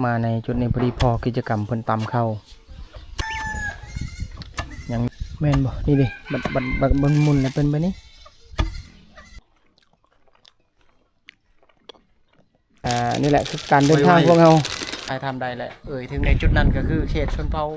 ມາໃນຈຸດນີ້ພໍດີພໍກິດຈະກຳເພິ່ນຕຳເຂົ້າ ຍັງ ແມ່ນບໍ່? ນີ້ເດ້ ບັດ ບັດ ບັດ ບັດໝຸນແລ້ວເປັນແບບນີ້. ອ່າ ນີ້ແຫຼະຄືການເດີນທາງຂອງເຮົາ ຖ່າຍທຳໄດ້ແຫຼະ. ເອີຍ ເຖິງໃນຈຸດນັ້ນກໍຄືເຂດຊົນເຜົ່າ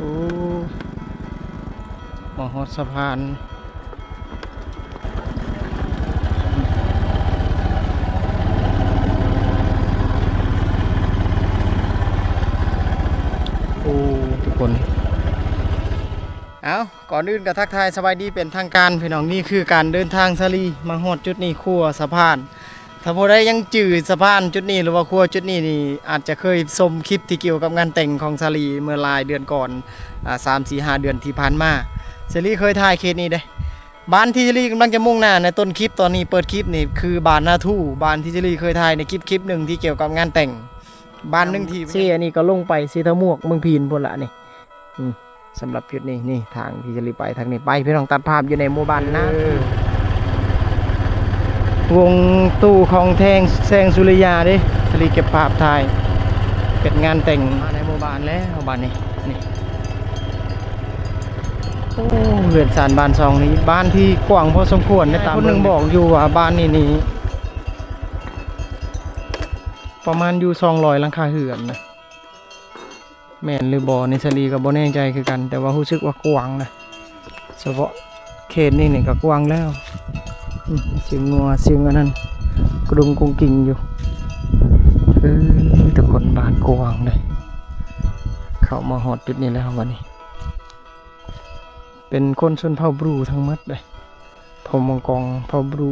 ໂອ້ ມາຮອດສະພານ ໂອ້ ທຸກຄົນ ເອົ້າ ກ່ອນອື່ນກໍທັກທາຍສະບາຍດີເປັນທາງການພີ່ນ້ອງ. ນີ້ຄືການເດີນທາງສາລີມາຮອດຈຸດນີ້ ຂົວສະພານ. ຖ້າຜູ້ໃດຍັງຈື່ສະພານຈຸດນີ້ ຫຼືວ່າຂົວຈຸດນີ້ນີ້ ອາດຈະເຄີຍຊົມຄລິບທີ່ກ່ຽວກັບງານແຕ່ງຂອງສາລີເມື່ອຫຼາຍເດືອນກ່ອນ ອາ ສາມ ສີ່ ຫ້າ ເດືອນທີ່ຜ່ານມາ. ສາລີເຄີຍຖ່າຍເຂດນີ້ເດ້. ບ້ານທີ່ສາລີກຳລັງຈະມຸ່ງໜ້າໃນຕົ້ນຄລິບ ຕອນນີ້ເປີດຄລິບນີ້ ຄືບ້ານນາທູ. ບ້ານທີ່ສາລີເຄີຍຖ່າຍໃນຄລິບ ຄລິບໜຶ່ງທີ່ກ່ຽວກັບງານແຕ່ງ ບ້ານໜຶ່ງທີ່ ເຊ ອັນນີ້ກໍລົງໄປເຊທະໝວກ ເມືອງພີນພຸ້ນລະນີ້. ອືມ ສຳລັບຈຸດນີ້ ນີ້ທາງທີ່ຈະລີໄປທາງນີ້ໄປ ພີ່ນ້ອງ ຕັດພາບຢູ່ໃນໝູ່ບ້ານນາ ເອີ ວົງຕູ້ຂອງແທ່ງແສງສຸລິຍາເດ້ ຈະລີເກັບພາບຖ່າຍເປັນງານແຕ່ງ ມາໃນໝູ່ບ້ານແລ້ວບາດນີ້ ນີ້ ໂອ້ ເຮືອນຊານບ້ານຊ່ອງນີ້ ບ້ານທີ່ກວ້າງພໍສົມຄວນເດ້. ຕາມຄົນໜຶ່ງບອກຢູ່ວ່າບ້ານນີ້ນີ້ ປະມານຢູ່ສອງຮ້ອຍຫຼັງຄາເຮືອນນະ. ແມ່ນຫຼືບໍ່ນີ້ ສາລີກໍບໍ່ແນ່ໃຈຄືກັນ ແຕ່ວ່າຮູ້ສຶກວ່າກວ້າງນະ ສະເພາະເຂດນີ້ນີ້ກໍກວ້າງແລ້ວ. ອືມ ສຽງງົວ ສຽງອັນນັ້ນ ກະດຸງກຸງກິງຢູ່. ເອີ ທຸກຄົນ ບ້ານກວ້າງເດ້. ເຂົ້າມາຮອດຈຸດນີ້ແລ້ວບັດນີ້ ເປັນຄົນຊົນເຜົ່າບຣູທັງໝົດເດ້ ເຜົ່າມັງກອງ ເຜົ່າບຣູ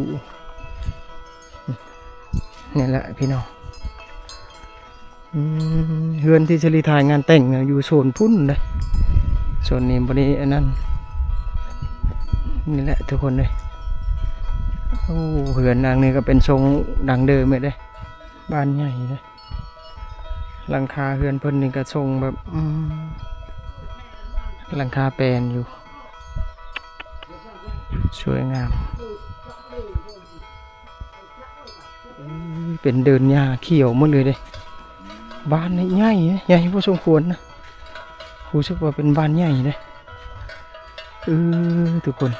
ນີ້ແຫຼະພີ່ນ້ອງ. ອືມ ເຮືອນທີ່ສາລີຖ່າຍງານແຕ່ງນະ ຢູ່ໂຊນພຸ້ນເດ້ ໂຊນນີ້ບໍ່ໄດ້ອັນນັ້ນ. ນີ້ແຫຼະທຸກຄົນເອີຍ. ໂອ້ ເຮືອນຫຼັງນີ້ກໍເປັນຊົງດັ້ງເດີມເດ້ ບ້ານໃຫຍ່ເດ້. ຫຼັງຄາເຮືອນເພິ່ນນີ້ກໍຊົງແບບ ອືມ ຫຼັງຄາແປນຢູ່ ສວຍງາມ. ເອີ ເປັນເດີ່ນຫຍ້າຂຽວໝົດເລີຍເດ້. ບ້ານນີ້ໃຫຍ່ ໃຫຍ່ພໍສົມຄວນນະ ຮູ້ສຶກວ່າເປັນບ້ານໃຫຍ່ເດ້. ເອີ ທຸກຄົນ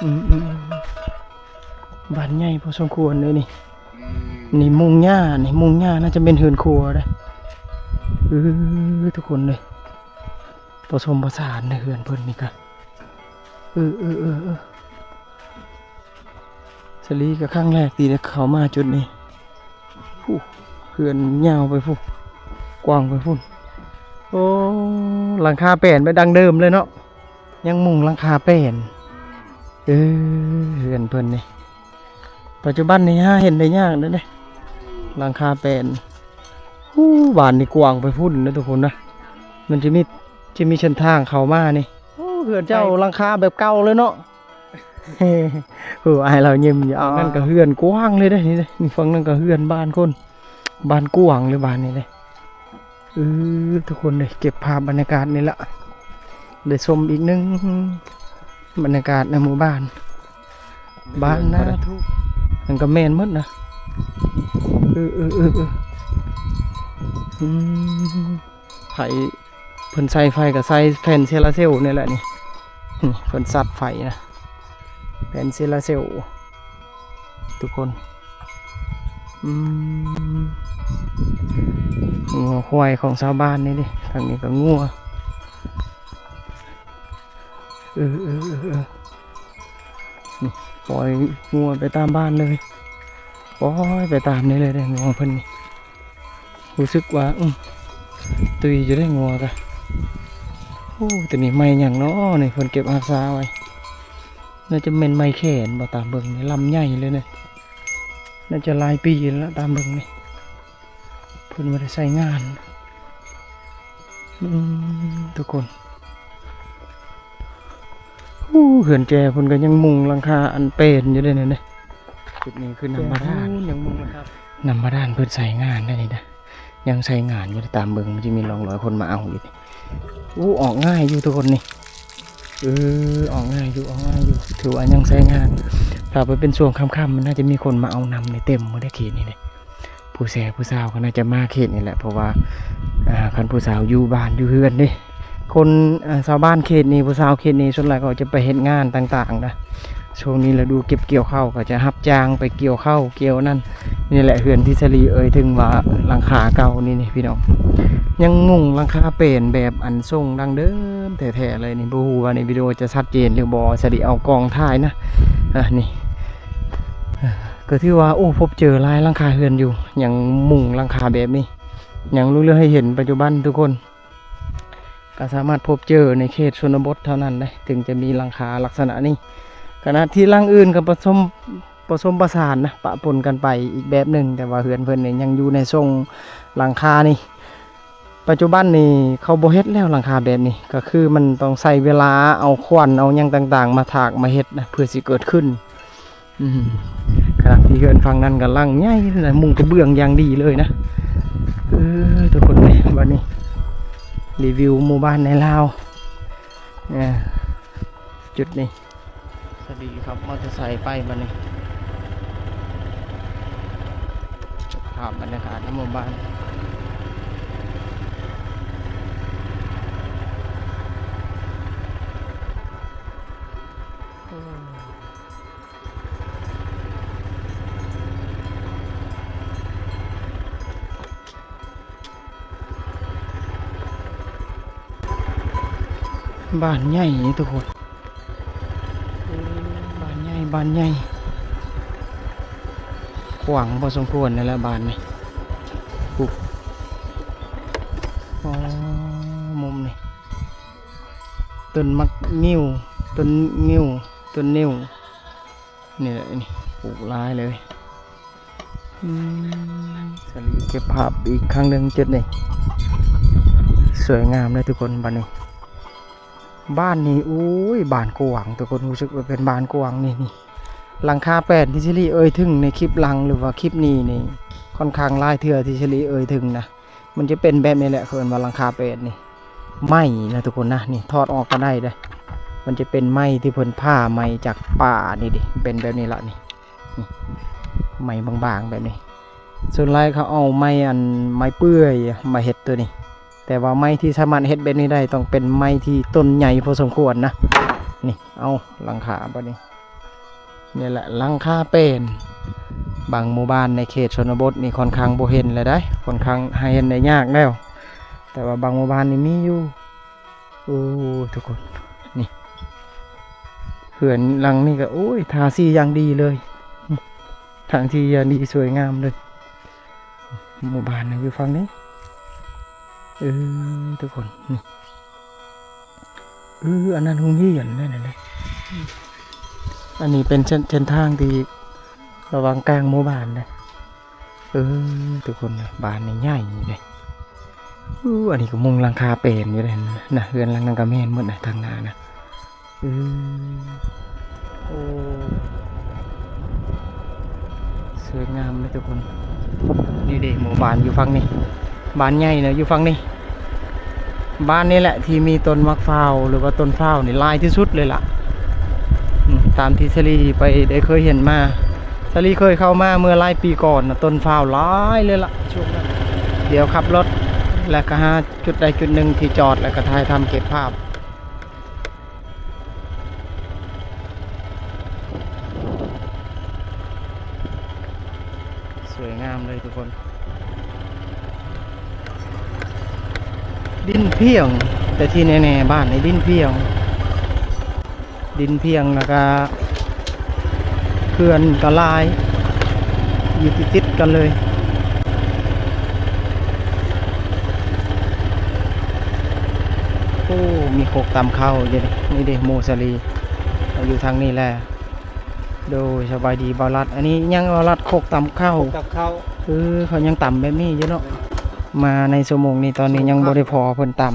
ອືມໆໆ ບ້ານໃຫຍ່ພໍສົມຄວນເດ້ນີ້. ອືມ ນີ້ມຸງຫຍ້າ ນີ້ມຸງຫຍ້າ ໜ້າຈະແມ່ນເຮືອນຄົວເດ້. ເອີ ທຸກຄົນເອີຍ ປະສົມປະສານໃນເຮືອນເພິ່ນນີ້ກະ ເອີ ເອີ ເອີ ເອີ. ສາລີກໍຄັ້ງແລກທີ່ໄດ້ເຂົ້າມາຈຸດນີ້. ຜູ້ ເຮືອນຍາວໄປພຸ້ນ ກວ້າງໄປພຸ້ນ. ໂອ້ ຫຼັງຄາແປນໄປດັ່ງເດີມເລີຍເນາະ ຍັງມຸງຫຼັງຄາແປນ. ເອີ ເຮືອນເພິ່ນນີ້ ປັດຈຸບັນນີ້ຫາເຫັນໄດ້ຍາກເດ້ ຫຼັງຄາແປນ. ໂອ້ ບ້ານນີ້ກວ້າງໄປພຸ້ນນະທຸກຄົນນະ ມັນຈະມີ ຈະມີເສັ້ນທາງເຂົ້າມານີ້. ໂອ້ ເຮືອນເຈົ້າຫຼັງຄາແບບເກົ່າເລີຍເນາະ. ໂອ້ ອ້າຍລາວຍິ້ມຢູ່. ເອົ້າ ນັ້ນກໍເຮືອນກວ້າງເລີຍເດ້ ນີ້ເດ້ ນີ້ຝັ່ງນັ້ນກໍເຮືອນບ້ານຄົນ ບ້ານກວ້າງເລີຍບ້ານນີ້ເດ້. ເອີ ທຸກຄົນເດ້ ເກັບພາບບັນຍາກາດນີ້ລະ ໄດ້ຊົມອີກໜຶ່ງບັນຍາກາດໃນໝູ່ບ້ານ ບ້ານນາທຸ. ມັນກໍແມ່ນໝົດນະ. ເອີ ເອີ ເອີ ເອີ ອືມ ໃຜ ເພິ່ນໃສ່ໄຟກໍໃສ່ແຜ່ນໂຊລາເຊວນີ້ແຫຼະນີ້ ນີ້ເພິ່ນສັດໄຟນະ ແຜ່ນໂຊລາເຊວ ທຸກຄົນ. ອືມ ງົວຄວາຍຂອງຊາວບ້ານນີ້ເດ້ ທາງນີ້ກໍງົວ. ເອີ ເອີ ເອີ ເອີ ນີ້ ປ່ອຍງົວໄປຕາມບ້ານເລີຍ ປ່ອຍໄປຕາມນີ້ເລີຍເດ້ ງົວເພິ່ນນີ້. ຮູ້ສຶກວ່າ ອືມ ຕຸ້ຍຢູ່ເດ້ງົວກະ. ໂອ້ ໂຕນີ້ໄມ້ຫຍັງເນາະນີ້ ເພິ່ນເກັບຮັກສາໄວ້. ໜ້າຈະແມ່ນໄມ້ແຄນບໍ່ ຕາມເບິ່ງນີ້ ລຳໃຫຍ່ເລີຍນີ້ ໜ້າຈະຫຼາຍປີແລ້ວ ຕາມເບິ່ງນີ້ ເພິ່ນບໍ່ໄດ້ໃຊ້ງານ. ອືມ ທຸກຄົນ ໂອ້ ເຮືອນແຈເພິ່ນກໍຍັງມຸງຫຼັງຄາອັນເປັນຢູ່ເດ້ນີ້. ຈຸດນີ້ຄືນ້ຳບາດານ ຍັງມຸງຫຼັງຄາ ນ້ຳບາດານເພິ່ນໃຊ້ງານໄດ້ນີ້ນະ ຍັງໃຊ້ງານຢູ່. ຕາມເບິ່ງ ມັນຈະມີຮ່ອງຮອຍຄົນມາເອົາຢູ່ນີ້. ໂອ້ ອອກງ່າຍຢູ່ທຸກຄົນນີ້. ເອີ ອອກງ່າຍຢູ່ ອອກງ່າຍຢູ່ ຖືວ່າຍັງໃຊ້ງານ. ຖ້າໄປເປັນຊ່ວງຄ່ຳໆ ມັນໜ້າຈະມີຄົນມາເອົານຳນີ້ ເຕັມໝົດເດ້ເຂດນີ້ເດ້. ຜູ້ແຊຜູ້ສາວກໍໜ້າຈະມາເຂດນີ້ແຫຼະ ເພາະວ່າ ອ່າ ຄັນຜູ້ສາວຢູ່ບ້ານຢູ່ເຮືອນເດ້ ຄົນ ອ່າ ຊາວບ້ານເຂດນີ້ ຜູ້ສາວເຂດນີ້ ສ່ວນຫຼາຍເຂົາຈະໄປເຮັດງານຕ່າງໆນະ. ຊ່ວງນີ້ລະດູເກັບກ່ຽວເຂົ້າ ເຂົາຈະຮັບຈ້າງໄປກ່ຽວເຂົ້າກ່ຽວນັ້ນ. ນີ້ແຫຼະເຮືອນທີ່ສາລີເອີ່ຍເຖິງວ່າຫຼັງຄາເກົ່ານີ້ ນີ້ພີ່ນ້ອງ ຍັງມຸງຫຼັງຄາເປັນແບບອັນຊົງດັ້ງເດີມແທ້ໆເລີຍນີ້. ບໍ່ຮູ້ວ່າໃນວິດີໂອຈະຊັດເຈນຫຼືບໍ່ ສາລີເອົາກ້ອງຖ່າຍນະ. ອ່າ ນີ້ ກໍຖືວ່າ ໂອ້ ພົບເຈີຫຼາຍຫຼັງຄາເຮືອນຢູ່ ຍັງມຸງຫຼັງຄາແບບນີ້ ຍັງເຫຼືອໃຫ້ເຫັນປັດຈຸບັນທຸກຄົນ. ກໍສາມາດພົບເຈີໃນເຂດຊົນນະບົດເທົ່ານັ້ນເດ້ ເຖິງຈະມີຫຼັງຄາລັກສະນະນີ້. ຂະນະທີ່ຫຼັງອື່ນກໍປະສົມ ປະສົມປະສານນະ ປະປົນກັນໄປອີກແບບໜຶ່ງ ແຕ່ວ່າເຮືອນເພິ່ນນີ້ຍັງຢູ່ໃນຊົງຫຼັງຄານີ້. ປັດຈຸບັນນີ້ເຂົາບໍ່ເຮັດແລ້ວຫຼັງຄາແບບນີ້ ກໍຄືມັນຕ້ອງໃຊ້ເວລາເອົາຂວັນເອົາຫຍັງຕ່າງໆມາຖາກມາເຮັດນະ ເພື່ອຊິເກີດຂຶ້ນ. ອືມ ຂະນະທີ່ເຮືອນຝັ່ງນັ້ນກຳລັງໃຫຍ່ນະ ມຸງກະເບື້ອງຢ່າງດີເລີຍນະ. ເອີ ທຸກຄົນເອີຍ ບັດນີ້ຣີວິວໝູ່ບ້ານໃນລາວ ເອີ ຈຸດນີ້ ສະດີຂັບມໍເຕີໄຊໄປບັດນີ້ ເກັບພາບບັນຍາກາດໃນໝູ່ບ້ານ. ບ້ານໃຫຍ່ນີ້ທຸກຄົນ ເອີ ບ້ານໃຫຍ່ ບ້ານໃຫຍ່ ກວ້າງພໍສົມຄວນນີ້ແຫຼະບ້ານນີ້. ປຸບ ອໍ ມຸມນີ້ ຕົ້ນໝາກງິ້ວ ຕົ້ນງິ້ວ ຕົ້ນງິ້ວ ນີ້ແຫຼະ ນີ້ ປູກຫຼາຍເລີຍ. ອືມ ສາລີເກັບພາບອີກຄັ້ງໜຶ່ງຈຸດນີ້ ສວຍງາມເລີຍທຸກຄົນ. ບັດນີ້ ບ້ານນີ້ ໂອ້ຍ ບ້ານກວ້າງ ທຸກຄົນ ຮູ້ສຶກວ່າເປັນບ້ານກວ້າງ. ນີ້ ນີ້ ຫຼັງຄາແປນທີ່ສາລີເອີ່ຍເຖິງໃນຄລິບຫຼັງ ຫຼືວ່າຄລິບນີ້ນີ້ ຂ້ອນຂ້າງຫຼາຍເທື່ອທີ່ສາລີເອີ່ຍເຖິງນະ. ມັນຈະເປັນແບບນີ້ແຫຼະ ເຂົາເອີ້ນວ່າຫຼັງຄາແປນນີ້ ໄມ້ນະທຸກຄົນນະ. ນີ້ ຖອດອອກກໍໄດ້ເດ້ ມັນຈະເປັນໄມ້ທີ່ເພິ່ນຜ່າໄມ້ຈາກປ່ານີ້ເດ້ ເປັນແບບນີ້ລະ ນີ້ ນີ້ ໄມ້ບາງໆແບບນີ້. ສ່ວນຫຼາຍເຂົາເອົາໄມ້ ອັນ ໄມ້ເປື່ອຍມາເຮັດໂຕນີ້ ແຕ່ວ່າໄມ້ທີ່ສາມາດເຮັດແບບນີ້ໄດ້ ຕ້ອງເປັນໄມ້ທີ່ຕົ້ນໃຫຍ່ພໍສົມຄວນນະ. ນີ້ ເອົາ ຫຼັງຄາບັດນີ້ ນີ້ແຫຼະ ຫຼັງຄາແປນ. ບາງໝູ່ບ້ານໃນເຂດຊົນນະບົດນີ້ ຂ້ອນຂ້າງບໍ່ເຫັນແລ້ວໃດ໋ ຂ້ອນຂ້າງຫາເຫັນໄດ້ຍາກແລ້ວ ແຕ່ວ່າບາງໝູ່ບ້ານນີ້ມີຢູ່. ໂອ້ ທຸກຄົນ ນີ້ ເຮືອນຫຼັງນີ້ກໍ ໂອ້ຍ ທາສີຢ່າງດີເລີຍ ທາສີຢ່າງດີ ສວຍງາມເລີຍ. ໝູ່ບ້ານຢູ່ຝັ່ງນີ້ ເອີ ທຸກຄົນ ນີ້ ເອີ ອັນນັ້ນໂຮງຮຽນແມ່ນແຫຼະ. ອັນນີ້ເປັນເສັ້ນ ເສັ້ນທາງທີ່ລະຫວ່າງກາງໝູ່ບ້ານເດ້. ເອີ ທຸກຄົນ ບ້ານນີ້ໃຫຍ່ເດ້. ເອີ ອັນນີ້ກໍມຸງຫຼັງຄາແປນຢູ່ເດ້ນະ ເຮືອນຫຼັງນັ້ນກໍແມ່ນໝົດນະ ທາງໜ້ານະ. ເອີ ໂອ້ ສວຍງາມເດ້ທຸກຄົນ. ນີ້ເດ້ ໝູ່ບ້ານຢູ່ຝັ່ງນີ້ ບ້ານໃຫຍ່ນະຢູ່ຝັ່ງນີ້. ບ້ານນີ້ແຫຼະທີ່ມີຕົ້ນໝາກພ້າວ ຫຼືວ່າຕົ້ນພ້າວນີ້ຫຼາຍທີ່ສຸດເລີຍລະ ອືມ ຕາມທີ່ສາລີໄປໄດ້ເຄີຍເຫັນມາ. ສາລີເຄີຍເຂົ້າມາເມື່ອຫຼາຍປີກ່ອນນະ ຕົ້ນພ້າວຫຼາຍເລີຍລະຊ່ວງນັ້ນ. ດຽວຂັບລົດ ແລ້ວກໍຫາຈຸດໃດຈຸດໜຶ່ງທີ່ຈອດ ແລ້ວກໍຖ່າຍທຳເກັບພາບ. ສວຍງາມເລີຍທຸກຄົນ. ດິນພຽງ ແຕ່ທີ່ແນ່ໆ ບ້ານນີ້ດິນພຽງ ດິນພຽງ ແລ້ວກະເຮືອນກະຫຼາຍ ຢູ່ຕິດໆກັນເລີຍ. ໂອ້ ມີຄົກຕຳເຂົ້າຢູ່ເດ້ ນີ້ເດ້ ໝູ່ສາລີ. ຢູ່ທາງນີ້ແຫຼະ. ໂດຍ ສະບາຍດີບ່າວລັດ. ອັນນີ້ຫຍັງບ່າວລັດ? ຄົກຕຳເຂົ້າ. ຄົກຕຳເຂົ້າ. ເອີ ເຂົາຍັງຕຳແບບນີ້ຢູ່ເນາະ. ມາໃນຊົ່ວໂມງນີ້ ຕອນນີ້ຍັງບໍ່ໄດ້ພໍ້ເພິ່ນຕຳນະ.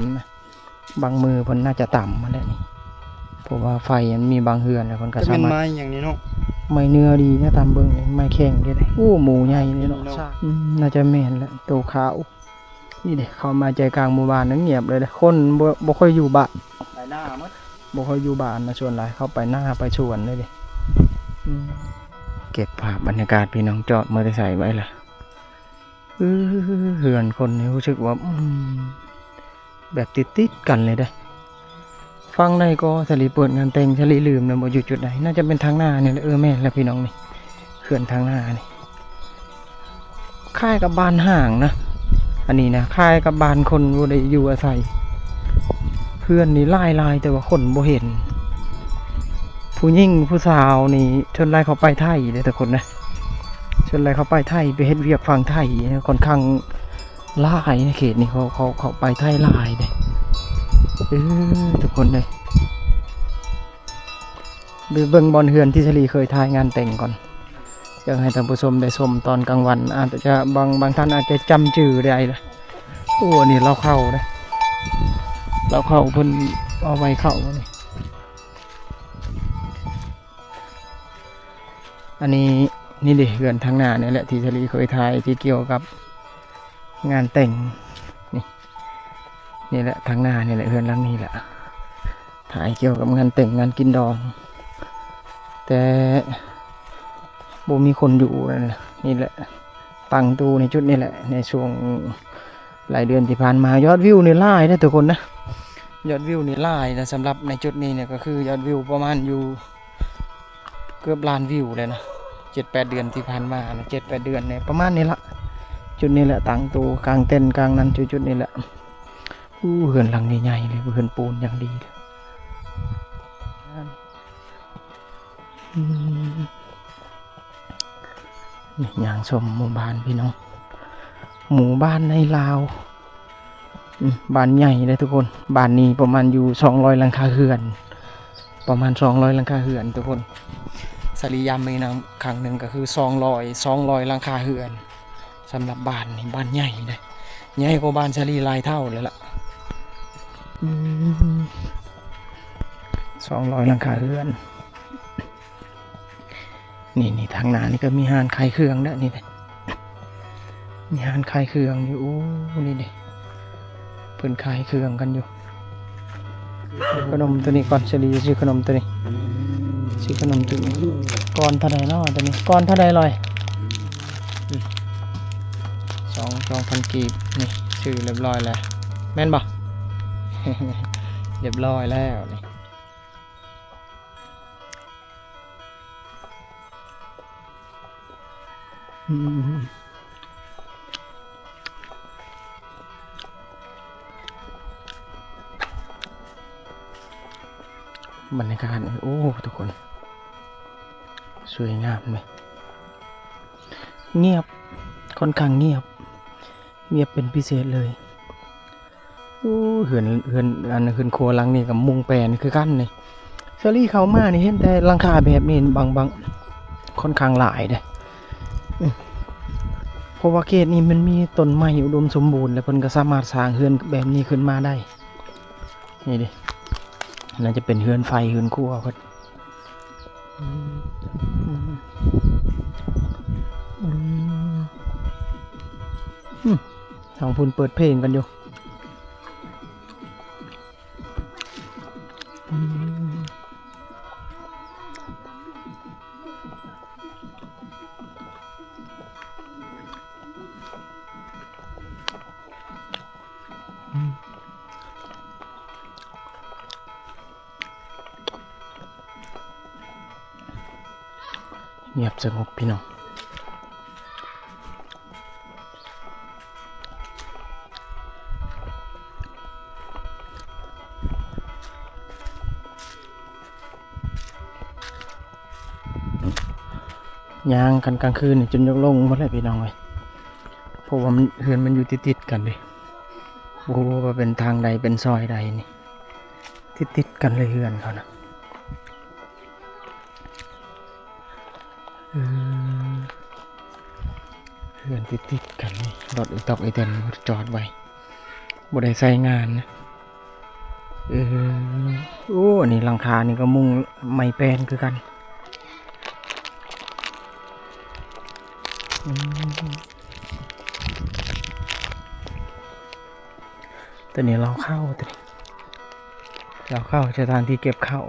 ບາງມື້ເພິ່ນໜ້າຈະຕຳຫັ້ນແຫຼະນີ້ ເພາະວ່າໄຟມັນມີບາງເຮືອນແລ້ວເພິ່ນກໍສາມາດ. ແມ່ນໄມ້ຫຍັງນີ້ເນາະ? ໄມ້ເນື້ອດີນະ ຕາມເບິ່ງນີ້ ໄມ້ແຂງເດ້. ໂອ້ ໝູໃຫຍ່ເດ້ເນາະ. ອືມ ໜ້າຈະແມ່ນແຫຼະ ໂຕຂາວ. ນີ້ເດ້ ເຂົ້າມາໃຈກາງໝູ່ບ້ານ ງຽບເລີຍເດ້. ຄົນບໍ່ ບໍ່ຄ່ອຍຢູ່ບ້ານ ໄປນາໝົດ. ບໍ່ຄ່ອຍຢູ່ບ້ານນະ ສ່ວນຫຼາຍເຂົ້າໄປນາໄປສວນເລີຍເດ້. ອືມ ເກັບພາບບັນຍາກາດ ພີ່ນ້ອງຈອດມໍເຕີໄຊໄວ້ລະ. ເອີ ເຮືອນຄົນນີ້ຮູ້ສຶກວ່າ ອືມ ແບບຕິດໆກັນເລີຍເດ້. ຝັ່ງໃດກໍສາລີເປີດງານແຕ່ງ ສາລີລືມແລ້ວບໍ່ ຢູ່ຈຸດໃດ? ໜ້າຈະເປັນທາງໜ້ານີ້ແຫຼະ. ເອີ ແມ່ນແລ້ວພີ່ນ້ອງ ນີ້ເຮືອນທາງໜ້ານີ້ ຄ້າຍກັບບ້ານຮ້າງນະ. ອັນນີ້ນະ ຄ້າຍກັບບ້ານຄົນບໍ່ໄດ້ຢູ່ອາໄສ. ເຮືອນນີ້ຫຼາຍໆ ແຕ່ວ່າຄົນບໍ່ເຫັນ. ຜູ້ຍິງຜູ້ສາວນີ້ ສ່ວນຫຼາຍເຂົາໄປໄທເດ້ທຸກຄົນນະ. ສ່ວນຫຼາຍເຂົາໄປໄທ ໄປເຮັດວຽກຝັ່ງໄທ ຂ້ອນຂ້າງຫຼາຍໃນເຂດນີ້. ເຂົາ ເຂົາ ເຂົາໄປໄທຫຼາຍເດ້. ເອີ ທຸກຄົນເອີຍ ໄປເບິ່ງບ່ອນເຮືອນທີ່ສາລີເຄີຍຖ່າຍງານແຕ່ງກ່ອນ. ຢາກໃຫ້ທ່ານຜູ້ຊົມໄດ້ຊົມຕອນກາງວັນ ອາດຈະ ບາງ ບາງທ່ານອາດຈະຈຳຈື່ໄດ້ລະ. ໂອ້ ອັນນີ້ເລົ້າເຂົ້າເດ້ ເລົ້າເຂົ້າເພິ່ນເອົາໄວ້ເຂົ້ານີ້. ອັນນີ້ ນີ້ເດ້ ເຮືອນທາງໜ້ານີ້ແຫຼະ ທີ່ສາລີເຄີຍຖ່າຍ ທີ່ກ່ຽວກັບງານແຕ່ງ. ນີ້ ນີ້ແຫຼະ ທາງໜ້ານີ້ແຫຼະ ເຮືອນຫຼັງນີ້ແຫຼະ ຖ່າຍກ່ຽວກັບງານແຕ່ງງານກິນດອງ ແຕ່ບໍ່ມີຄົນຢູ່ນັ້ນນະ. ນີ້ແຫຼະ ຕັ້ງຕູ້ໃນຈຸດນີ້ແຫຼະ ໃນຊ່ວງຫຼາຍເດືອນທີ່ຜ່ານມາ. ຍອດວິວນີ້ຫຼາຍເດ້ທຸກຄົນນະ ຍອດວິວນີ້ຫຼາຍນະ. ສຳລັບໃນຈຸດນີ້ນະ ກໍຄືຍອດວິວປະມານຢູ່ ເກືອບລ້ານວິວແລ້ວນະ ເຈັດແປດເດືອນທີ່ຜ່ານມານະ ເຈັດແປດເດືອນນີ້ ປະມານນີ້ລະ. ຈຸດນີ້ແຫຼະ ຕັ້ງຕູ້ກາງເຕັນກາງນັ້ນ ຈຸດນີ້ແຫຼະ. ໂອ້ ເຮືອນຫຼັງໃຫຍ່ໆເລີຍ ເຮືອນປູນຢ່າງດີເລີຍ. ອືມ ນີ້ ຍ່າງຊົມໝູ່ບ້ານພີ່ນ້ອງ ໝູ່ບ້ານໃນລາວ. ອືມ ບ້ານໃຫຍ່ເດ້ທຸກຄົນ ບ້ານນີ້ປະມານຢູ່ສອງຮ້ອຍຫຼັງຄາເຮືອນ ປະມານສອງຮ້ອຍຫຼັງຄາເຮືອນທຸກຄົນ. ສາລີຢ້ຳອີກນຳຄັ້ງໜຶ່ງ ກໍຄືສອງຮ້ອຍ ສອງຮ້ອຍຫຼັງຄາເຮືອນ. ສຳລັບບ້ານນີ້ ບ້ານໃຫຍ່ເດ້ ໃຫຍ່ກວ່າບ້ານສາລີຫຼາຍເທົ່າເລີຍລະ. ອືມ ສອງຮ້ອຍຫຼັງຄາເຮືອນ. ນີ້ໆ ທາງໜ້ານີ້ກໍມີຮ້ານຂາຍເຄື່ອງເດ້ ນີ້ເດ້ ມີຮ້ານຂາຍເຄື່ອງຢູ່. ໂອ້ ນີ້ເດ້ ເພິ່ນຂາຍເຄື່ອງກັນຢູ່. ຊື້ຂະໜົມໂຕນີ້ກ່ອນ ສາລີຊື້ຂະໜົມໂຕນີ້ ຊື້ຂະໜົມໂຕນີ້. ກ້ອນເທົ່າໃດເນາະໂຕນີ້ ກ້ອນເທົ່າໃດລອຍ? ສອງ ສອງພັນກີບ. ນີ້ ຊື້ຮຽບຮ້ອຍແລ້ວ ແມ່ນບໍ່? ຮຽບຮ້ອຍແລ້ວນີ້. ອືມ ບັນຍາກາດ ໂອ້ ທຸກຄົນ ສວຍງາມເລີຍ ງຽບ ຂ້ອນຂ້າງງຽບ ງຽບເປັນພິເສດເລີຍ. ໂອ້ ເຮືອນ ເຮືອນ ອັນ ເຮືອນຄົວຫຼັງນີ້ກໍມຸງແປນຄືກັນນີ້. ສາລີເຂົ້າມານີ້ເຫັນແຕ່ຫຼັງຄາແບບນີ້ ບາງ ບາງ ຂ້ອນຂ້າງຫຼາຍເດ້ ເພາະວ່າເຂດນີ້ມັນມີຕົ້ນໄມ້ອຸດົມສົມບູນ ແລ້ວເພິ່ນກໍສາມາດສ້າງເຮືອນແບບນີ້ຂຶ້ນມາໄດ້. ນີ້ເດ້ ໜ້າຈະເປັນເຮືອນໄຟ ເຮືອນຄົວເພິ່ນ. ອືມ ອືມ ອືມ ທາງພຸ້ນເປີດເພງກັນຢູ່. ອືມ ອືມ ງຽບສະຫງົບພີ່ນ້ອງ. ຍ່າງກັນກາງຄືນນີ້ຈົນຢາກຫຼົງໝົດແຫຼະພີ່ນ້ອງເອີຍ ເພາະວ່າມັນ ເຮືອນມັນຢູ່ຕິດໆກັນເດ້ ບໍ່ຮູ້ວ່າເປັນທາງໃດ ເປັນຊອຍໃດນີ້ ຕິດໆກັນເລີຍເຮືອນເຂົານະ. ເອີ ເຮືອນຕິດໆກັນນີ້ ລົດອີຕອກອີແຕນຈອດໄວ້ ບໍ່ໄດ້ໃຊ້ງານນະ. ເອີ ໂອ້ ອັນນີ້ຫຼັງຄານີ້ກໍມຸງໄມ້ແປ້ນຄືກັນ. ອືມ ຕົວນີ້ເລົ້າເຂົ້າ ຕົວນີ້ເລົ້າເຂົ້າ ສະຖານທີ່ເກັບເຂົ້າ.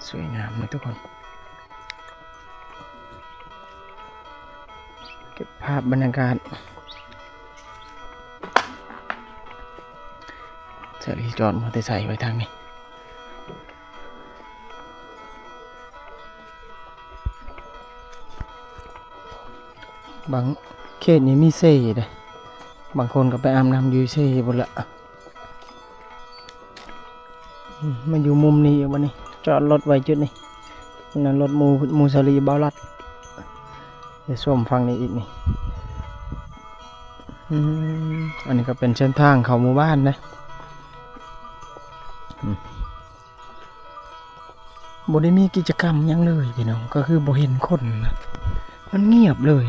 ສວຍງາມເລີຍທຸກຄົນ ເກັບພາບບັນຍາກາດ. ສາລີຈອດມໍເຕີໄຊໄວ້ທາງນີ້. ບາງເຂດນີ້ມີເຊເດ້ ບາງຄົນກໍໄປອາບນ້ຳຢູ່ເຊພຸ້ນລະ. ອືມ ມາຢູ່ມຸມນີ້ບັດນີ້ ຈອດລົດໄວ້ຈຸດນີ້. ນັ້ນລົດໝູ່ ໝູ່ສາລີ ບ່າວລັດ. ໄປຊົມຝັ່ງນີ້ອີກນີ້. ອືມ ອັນນີ້ກໍເປັນເສັ້ນທາງເຂົ້າໝູ່ບ້ານເດ້. ອືມ ບໍ່ໄດ້ມີກິດຈະກຳຫຍັງເລີຍພີ່ນ້ອງ ກໍຄືບໍ່ເຫັນຄົນນະ ມັນງຽບເລີຍ.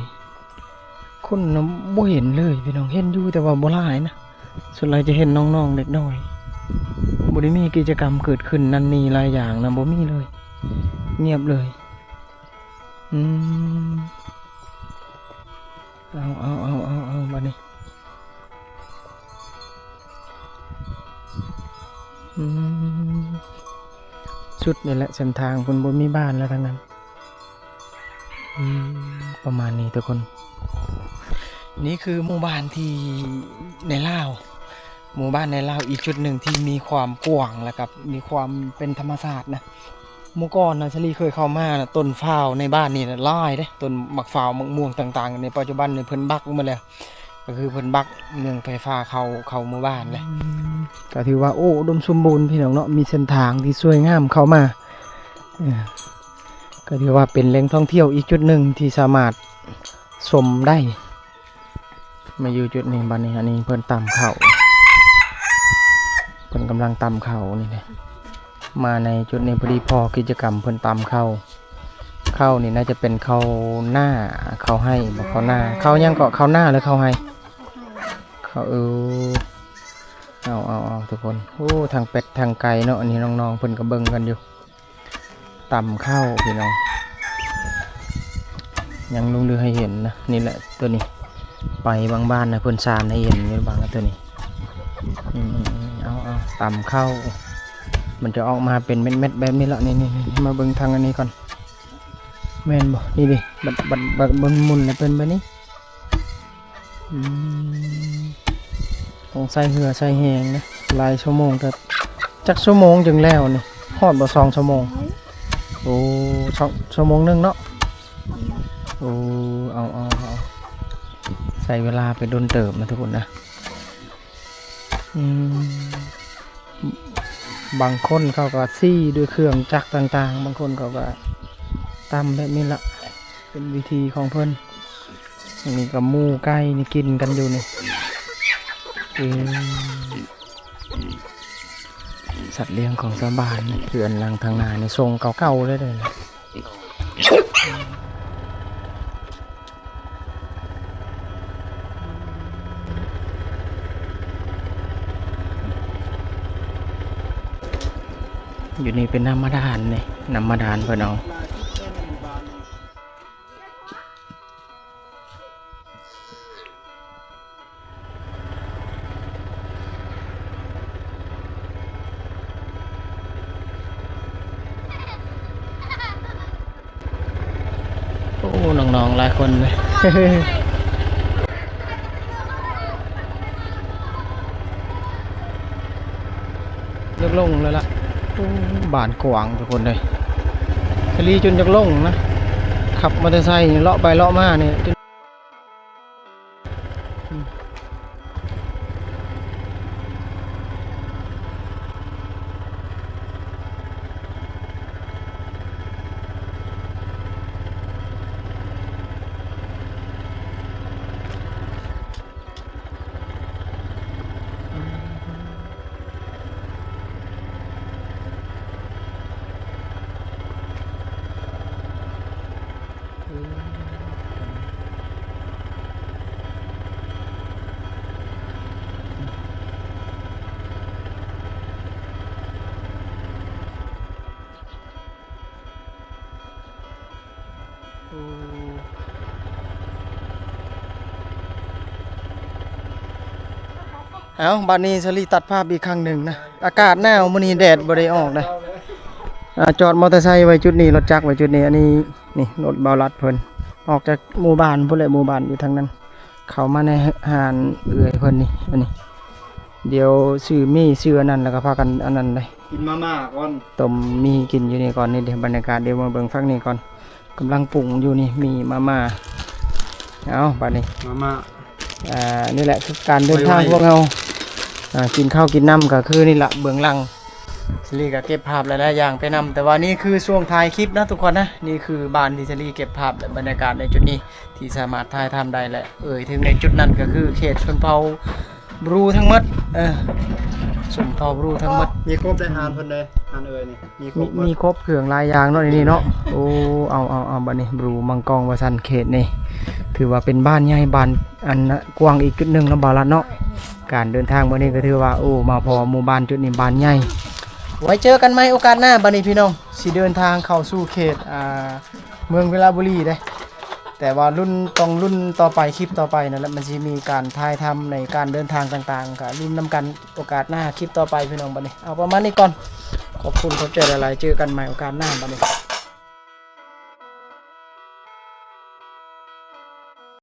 ຄົນນະບໍ່ເຫັນເລີຍພີ່ນ້ອງ ເຫັນຢູ່ແຕ່ວ່າບໍ່ຫຼາຍນະ. ສ່ວນຫຼາຍຈະເຫັນນ້ອງໆເດັກນ້ອຍ ບໍ່ໄດ້ມີກິດຈະກຳເກີດຂຶ້ນນັ້ນນີ້ຫຼາຍຢ່າງນະ ບໍ່ມີເລີຍ ງຽບເລີຍ. ອືມ ເອົາ ເອົາ ເອົາ ເອົາ ເອົາ ບາດນີ້ ອືມ ສຸດນີ້ແຫຼະເສັ້ນທາງ ເພິ່ນບໍ່ມີບ້ານແລ້ວທາງນັ້ນ. ອືມ ປະມານນີ້ທຸກຄົນ ນີ້ຄືໝູ່ບ້ານທີ່ໃນລາວ ໝູ່ບ້ານໃນລາວອີກຈຸດໜຶ່ງທີ່ມີຄວາມກວ້າງ ແລະ ກໍມີຄວາມເປັນທຳມະຊາດນະ. ເມື່ອກ່ອນນະ ສາລີເຄີຍເຂົ້າມານະ ຕົ້ນພ້າວໃນບ້ານນີ້ນະຫຼາຍເດ້ ຕົ້ນໝາກພ້າວ ໝາກມ່ວງຕ່າງໆ ໃນປັດຈຸບັນນີ້ເພິ່ນບັກໝົດແລ້ວ ກໍຄືເພິ່ນບັກເລື່ອງໄຟຟ້າເຂົ້າ ເຂົ້າໝູ່ບ້ານແຫຼະ. ອືມ ກໍຖືວ່າ ໂອ້ ອຸດົມສົມບູນພີ່ນ້ອງເນາະ ມີເສັ້ນທາງທີ່ສວຍງາມເຂົ້າມາ ເອີ ກໍຖືວ່າເປັນແຫຼ່ງທ່ອງທ່ຽວອີກຈຸດໜຶ່ງທີ່ສາມາດຊົມໄດ້. ມາຢູ່ຈຸດນີ້ບັດນີ້ ອັນນີ້ເພິ່ນຕຳເຂົ້າ ເພິ່ນກຳລັງຕຳເຂົ້ານີ້ແຫຼະ. ມາໃນຈຸດນີ້ພໍດີພໍກິດຈະກຳເພິ່ນຕຳເຂົ້າ. ເຂົ້ານີ້ໜ້າຈະເປັນເຂົ້ານາ ເຂົ້າໄຮ່ບໍ່ ເຂົ້ານາ ເຂົ້າຫຍັງເກາະ ເຂົ້ານາ ຫຼື ເຂົ້າໄຮ່? ເຂົ້າ ເອີ ເອົາ ເອົາ ເອົາ ທຸກຄົນ. ໂອ້ ທັງເປັດທັງໄກ່ເນາະ ອັນນີ້ນ້ອງໆເພິ່ນກໍເບິ່ງກັນຢູ່. ຕຳເຂົ້າພີ່ນ້ອງ ຍັງລົງເຫຼືອໃຫ້ເຫັນນະ. ນີ້ແຫຼະຕົວນີ້ ໄປບາງບ້ານນະ ເພິ່ນຊານໃຫ້ເຫັນຢູ່ບາງຕົວນີ້. ອືມ ເອົາ ເອົາ ຕຳເຂົ້າ ມັນຈະອອກມາເປັນເມັດໆແບບນີ້ລະ. ນີ້ໆ ມາເບິ່ງທາງອັນນີ້ກ່ອນ ແມ່ນບໍ່? ນີ້ເດ້ ບັດ ບັດ ບັດ ບັດໝຸ່ນແລ້ວເປັນແບບນີ້. ອືມ ຕ້ອງໃຊ້ເຫື່ອໃຊ້ແຮງນະ ຫຼາຍຊົ່ວໂມງ ແຕ່ຈັກຊົ່ວໂມງຈຶ່ງແລ້ວນີ້ ຮອດບໍ່ ສອງຊົ່ວໂມງ? ໂອ້ ສອງ ຊົ່ວໂມງໜຶ່ງເນາະ. ໂອ້ ເອົາ ເອົາ ເອົາ ໃຊ້ເວລາໄປດົນເຕີບນະທຸກຄົນນະ. ອືມ ບາງຄົນເຂົາກໍຊີ້ດ້ວຍເຄື່ອງຈັກຕ່າງໆ ບາງຄົນເຂົາກໍຕຳແບບນີ້ລະ ເປັນວິທີຂອງເພິ່ນ. ອັນນີ້ກໍໝູໄກ່ນີ້ກິນກັນຢູ່ນີ້. ເອີ ສັດລ້ຽງຂອງຊາວບ້ານ ເຮືອນຫຼັງທາງໜ້ານີ້ຊົງເກົ່າໆເລີຍເດ້. ຢູ່ນີ້ເປັນນ້ຳບາດານນີ້ ນ້ຳບາດານເພິ່ນເອົາ. ໂອ້ ນ້ອງໆຫຼາຍຄົນເລີຍ ຢາກລົງແລ້ວລະ. ໂອ້ ບ້ານກວ້າງທຸກຄົນເອີຍ ສາລີຈົນຢາກລົງນະ ຂັບມໍເຕີໄຊເລາະໄປເລາະມານີ້. ອືມ ອືມ ເອົ້າ ບາດນີ້ສາລີຕັດພາບອີກຄັ້ງໜຶ່ງນະ. ອາກາດໜາວ ມື້ນີ້ແດດບໍ່ໄດ້ອອກເດ້. ອ່າ ຈອດມໍເຕີໄຊໄວ້ຈຸດນີ້ ລົດຈັກໄວ້ຈຸດນີ້. ອັນນີ້ ນີ້ລົດບ່າວລັດເພິ່ນ ອອກຈາກໝູ່ບ້ານພຸ້ນແຫຼະ ໝູ່ບ້ານຢູ່ທາງນັ້ນ ເຂົ້າມາໃນຮ້ານເອື້ອຍເພິ່ນນີ້. ອັນນີ້ ດຽວຊື້ໝີ່ຊື້ອັນນັ້ນ ແລ້ວກໍພາກັນອັນນັ້ນເດ້ ກິນມາມ່າກ່ອນ ຕົ້ມໝີ່ກິນຢູ່ນີ້ກ່ອນ. ນີ້ເດ້ ບັນຍາກາດ ດຽວມາເບິ່ງຝັ່ງນີ້ກ່ອນ ກຳລັງປຸງຢູ່ນີ້ ໝີ່ມາມ່າ. ເອົາ ບາດນີ້ ມາມ່າ ອ່າ ນີ້ແຫຼະຄືການເດີນທາງ ໄວໆ ພວກເຮົາ ອ່າ ກິນເຂົ້າກິນນ້ຳກໍຄືນີ້ລະ ເບື້ອງຫຼັງ. ສາລີກໍເກັບພາບຫຼາຍໆຢ່າງໄປນຳ ແຕ່ວ່ານີ້ຄືຊ່ວງທ້າຍຄລິບນະທຸກຄົນນະ. ນີ້ຄືບ້ານທີ່ສາລີເກັບພາບ ແລະ ບັນຍາກາດໃນຈຸດນີ້ທີ່ສາມາດຖ່າຍທຳໄດ້ ແລະ ເອີ່ຍເຖິງໃນຈຸດນັ້ນກໍຄືເຂດຊົນເຜົ່າບຣູທັງໝົດ. ເອີ ຊົນເຜົ່າບຣູທັງໝົດ. ມີຄົບໄດ້ ຮ້ານເພິ່ນເດ້ ຮ້ານເອີ່ຍນີ້ ມີຄົບ ມີຄົບເຄື່ອງຫຼາຍຢ່າງເນາະໃນນີ້ເນາະ. ໂອ້ ເອົາ ເອົາ ເອົາ ບາດນີ້ບຣູມັງກອງວ່າຊັ້ນ. ເຂດນີ້ຖືວ່າເປັນບ້ານໃຫຍ່ ບ້ານອັນກວ້າງອີກຈຸດໜຶ່ງເນາະ ບ່າວລັດເນາະ. ການເດີນທາງມື້ນີ້ກໍຖືວ່າ ໂອ້ ມາພໍໝູ່ບ້ານຈຸດນີ້ ບ້ານໃຫຍ່. ໄວ້ເຈີກັນໃໝ່ໂອກາດໜ້າ. ບາດນີ້ພີ່ນ້ອງ ຊິເດີນທາງເຂົ້າສູ່ເຂດ ອ່າ ເມືອງວິລະບູລີເດ້ ແຕ່ວ່າລຸ້ນ ຕ້ອງລຸ້ນຕໍ່ໄປ ຄລິບຕໍ່ໄປນັ້ນແຫຼະ ມັນຊິມີການຖ່າຍທຳໃນການເດີນທາງຕ່າງໆ ກໍລຸ້ນນຳກັນໂອກາດໜ້າ ຄລິບຕໍ່ໄປພີ່ນ້ອງ. ບາດນີ້ເອົາປະມານນີ້ກ່ອນ ຂອບຄຸນຂອບໃຈຫຼາຍໆ ເຈີກັນໃໝ່ໂອກາດໜ້າ. ບາດນີ້